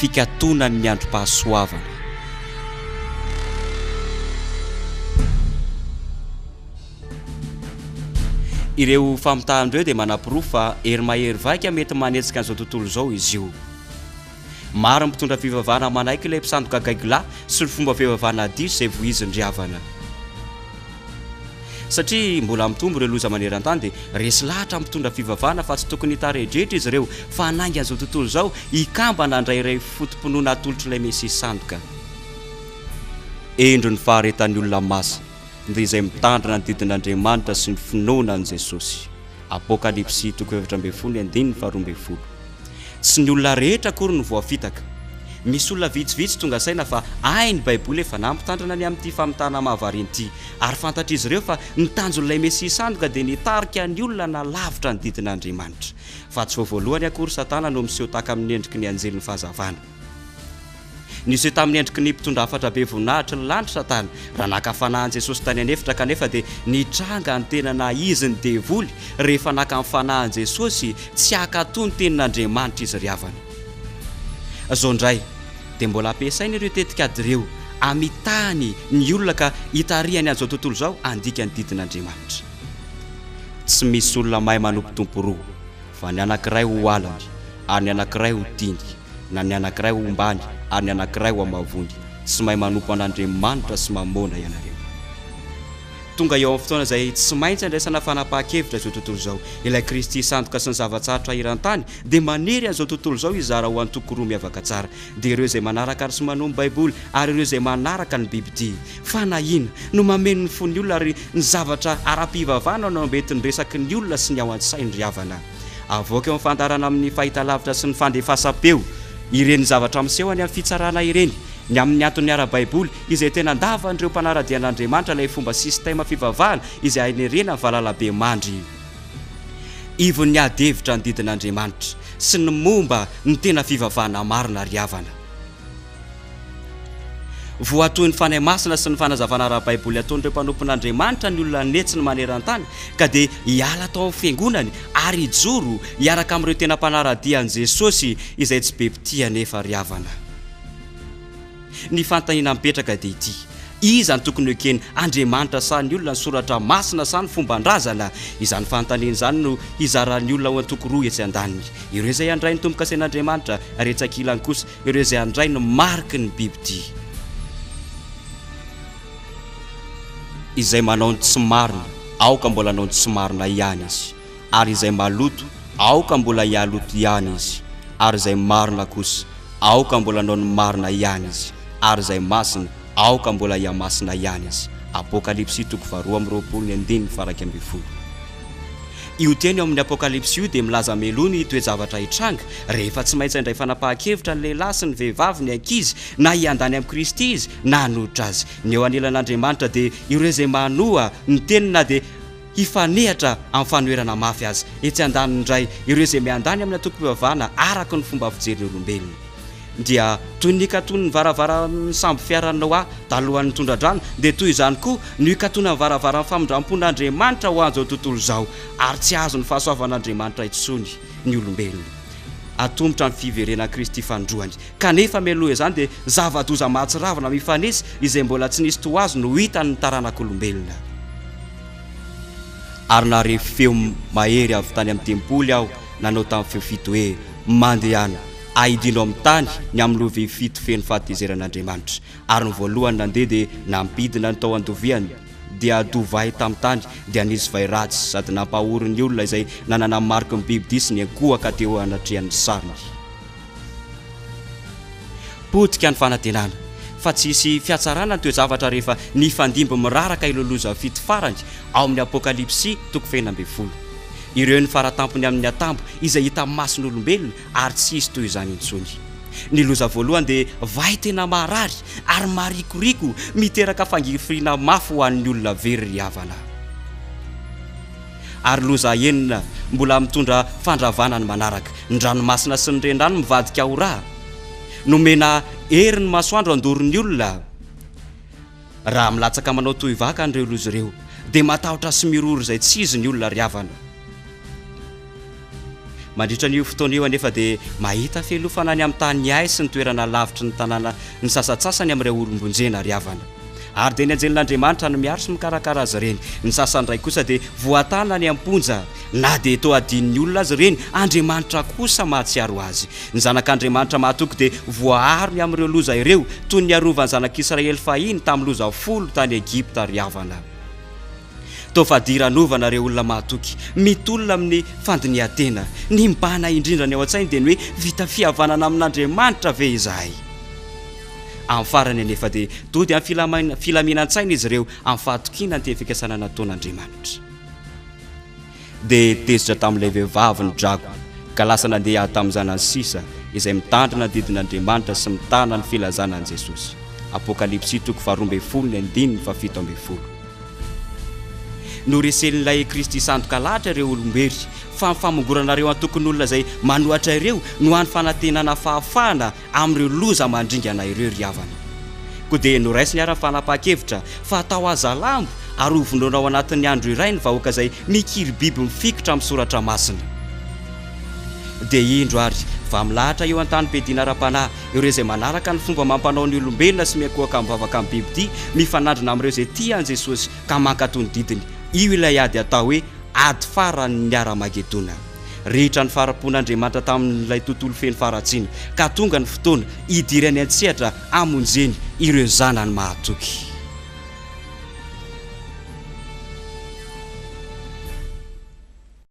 fikatonan'ny androm-pahasoavana. Ireo famitahana ireo dia manaporofo fa hery mahery vaika mety manetsika an'izao tontolo izao izy io. Maro ny mpitondra fivavahana manaiky ilay mpisandoka gaigilahy sy ny fomba fivavahana diso izay voizin-dry havana. Satria mbola mitombo ireo loza maneran-tany dia resy lahatra ny mpitondra fivavahana fa tsy tokony hitaredretra izy ireo fa hanainga an'izao tontolo izao hikambana handray iray foto-pinoana atolotr'ilay Mesia sandoka. Hendry ny faharetan'ny olona masina dia izay mitandrina ny didin'Andriamanitra sy ny finoana an'i Jesosy. Apokalypsy toko 14 andininy faharoambinifolo. Tsy ny olona rehetra akory no voafitaka. Misy olona vitsivitsy tonga saina fa hay ny Baiboly efa nampitandrina ny amin'ity famitahana mahavariana ity, ary fantatr'izy ireo fa ny tanjon'ilay Mesia sandoka dia ny hitarika ny olona hanalavitra ny didin'Andriamanitra. Fa tsy vao voalohany akory Satana no miseho tahaka amin'ny endriky ny anjelin'ny fahazavana. Niseho tamin'ny endriky ny mpitondra hafatra be voninahitry ny lanitra Satana, raha naka fanahy an'i Jesosy tany an'efitra, kanefa dia nitranga ny tena naha izy ny devoly rehefa naka ny fanahy an'i Jesosy tsy hankatò ny tenin'Andriamanitra izy ry havana. Izao indray dia mbola ampiasainy ireo tetikady ireo hamitahany ny olona ka hitarihany an'izao tontolo izao handika ny didin'Andriamanitra. Tsy misy olona mahay manompo tompo roa, fa ny anankiray ho halany ary ny anankiray ho tiany. na ny anankiray ho ombany ary ny anankiray ho amavony, tsy mahay manompo an'Andriamanitra sy Mamôna ianareo. Tonga eo amin'ny fotoana izay tsy maintsy andraisana fanapahan-kevitra izao tontolo izao. Ilay Kristy sandoka sy ny zava-tsarotra eran-tany dia manery an'izao tontolo izao hizara ho antoko roa miavaka tsara, dia ireo izay manaraka ary sy manoa ny Baiboly ary ireo izay manaraka ny bibidia. Fanahiana no mameno ny fon'ny olona ary ny zavatra ara-pivavahana no ambentin-dresaky ny olona sy ny ao an-tsainy ry havana. Avoaka eo amin'ny fandaharana amin'ny fahitalavitra sy ny fandefasam-peo ireny zavatra miseho any amin'ny fitsarana ireny, ny amin'ny antony ara-baiboly izay tena andavan'ireo mpanara-dia an'Andriamanitra ilay fomba système fivavahana izay hanerena ny valalabemandry. Ivon'ny ady hevitra ny didin'Andriamanitra sy ny momba ny tena fivavahana marina ry havana. Voatohin'ny Fanahy Masina sy ny fanazavana ara-baiboly ataon'ireo mpanompon'Andriamanitra ny olona an'hetsiny maneran-tany, ka dia hiala tao amin'ny fiangonany ary hijoro hiaraka amin'ireo tena mpanara-dia an'i Jesosy izay tsy be mpitia anefa ry havana. Ny fanontaniana mipetraka dia ity, Iza no tokony hoekena, Andriamanitra sa ny olona, ny soratra masina sa ny fomban-drazana? Izany fanontaniana izany no hizaran'ny olona ho antoko roa etsy andaniny, ireo izay handray ny tombo-kasen'Andriamanitra ary etsy ankilany kosa ireo izay handray ny mariky ny bibidia. Izay manao ny tsy marina, aoka mbola hanao ny tsy marina ihany izy, ary izay maloto, aoka mbola hihaloto ihany izy, ary izay marina kosa, aoka mbola hanao ny marina ihany izy, ary izay masina, aoka mbola hihamasina ihany izy. Apokalypsy toko faharoa amby roapolo ny andininy faha-iraika ambin'ny folo. Io teny ao amin'ny Apokalypsy io dia milaza mialoha ny toe-javatra hitranga, rehefa tsy maintsy handray fanapahan-kevitra ny lehilahy sy ny vehivavy, ny ankizy, na hiandany amin'i Kristy izy na hanohitra Azy. Ny eo anilan'Andriamanitra dia ireo izay manoa ny teniny na dia hifanehatra amin'ny fanoherana mafy aza. Etsy andaniny indray, ireo izay miandany amin'ny antokom-pivavahana araka ny fomba fijerin'ny olombelona. Dia toy ny nikatony ny varavaran'ny sambo fiaran'i Noa talohan'ny tondra-drano, dia toy izany koa no hikatonan'ny varavaran'ny famindram-pon'Andriamanitra ho an'izao tontolo izao, ary tsy hahazo ny fahasoavan'Andriamanitra intsony ny olombelona. Atomotra ny fiverenan'i Kristy fanindroany. Kanefa mialoha izany dia zava-doza mahatsiravina mifanesy izay mbola tsy nisy toa azy no hitan'ny taranak'olombelona. Ary nahare feo mahery avy tany amin'ny tempoly aho nanao tamin'ny feo fito hoe, Mandehana, Aidino amin'ny tany ny amin'ny lovia fito feno fahatezeran'Andriamanitra. Ary ny voalohany nandeha dia nampidina ny tao an-doviany, dia dovay tamin'ny tany, dia nisy vay ratsy sady nampahory ny olona izay nanana ny mariky ny bibidia sy niankohoka teo anatrehan'ny sariny. Potika ny fanantenana fa tsy hisy fihatsarana ny toe-javatra rehefa nifandimby miraraka ireo loza fito farany ao amin'ny Apokalypsy toko fahenina ambin'ny folo. Ireo ny faratampony amin'ny atambo izay hita mason'olombelona ary tsy hisy toy izany intsony. Ny loza voalohany dia vay tena maharary ary marikoriko miteraka fangirifiriana mafy ho an'ny olona very ry havana. Ary loza enina mbola mitondra fandravana ny manaraka, ny ranomasina sy ny renirano mivadika ho ra. Nomena hery ny masoandro handoro ny olona. Raha milatsaka manao tohivakana ireo loza ireo dia matahotra sy miroro izay tsy izy ny olona ry havana. Mandritra an'io fotoana io anefa dia mahita fialofana any amin'ny tany hay sy ny toerana lavitry ny tanàna ny sasantsasany amin'ireo olom-bonjena ry havana. Ary dia ny anjelin'Andriamanitra no miaro sy mikarakara azy ireny. Ny sasany indray kosa dia voatana any am-ponja. Na dia toa adinon'ny olona aza ireny, Andriamanitra kosa mahatsiaro azy. Ny zanak'Andriamanitra mahatoky dia voaaro ny amin'ireo loza ireo, toy ny niarovan'ny zanak'Israely fahiny tamin'ny loza folo tany Egypta ry havana. Toa fadiranovana ireo olona mahatoky, mitolona amin'ny fandinihan-tena. Ny mibahana indrindra ny ao an-tsainy dia ny hoe vita fihavanana amin'Andriamanitra ve izahay? Amin'ny farany anefa dia tody amin'ny filaminan-tsaina izy ireo amin'ny fahatokiana ny teny fikasana nataon'Andriamanitra. Dia tezitra tamin'ilay vehivavy ny dragona, ka lasa nandeha hiady tamin'ny zanany sisa, izay mitandrina ny didin'Andriamanitra sy mitana ny filazana an'i Jesosy. Apokalypsy toko faharoa ambin'ny folo ny andininy fahafito ambin'ny folo. Noresen'ilay Kristy sandoka lahatra ireo olom-bery, fa ny famongorana ireo antokon'olona izay manohatra ireo no hany fanantenana fahafahana amin'ireo loza mandringana ireo ry havana. Koa dia noraisiny ary ny fanapahan-kevitra fa hatao hazalambo ary hovonoina ao anatin'ny andro iray ny vahoaka izay mikiribiby mifikitra amin'ny soratra masina. Dia indro ary fa milahatra eo an-tanim-piadiana ara-panahy ireo izay manaraka ny fomba amam-panao ny olombelona sy miankohoka mivavaka amin'ny bibidia mifanandrina amin'ireo izay tia an'i Jesosy ka mankatò ny didiny. Io ilay ady atao hoe ady faran'ny Haramagedona. Rehitra ny fahari-pon'Andriamanitra tamin'ilay tontolo feno faharatsiana, ka tonga ny fotoana hidirany an-tsehatra hamonjeny ireo zanany mahatoky.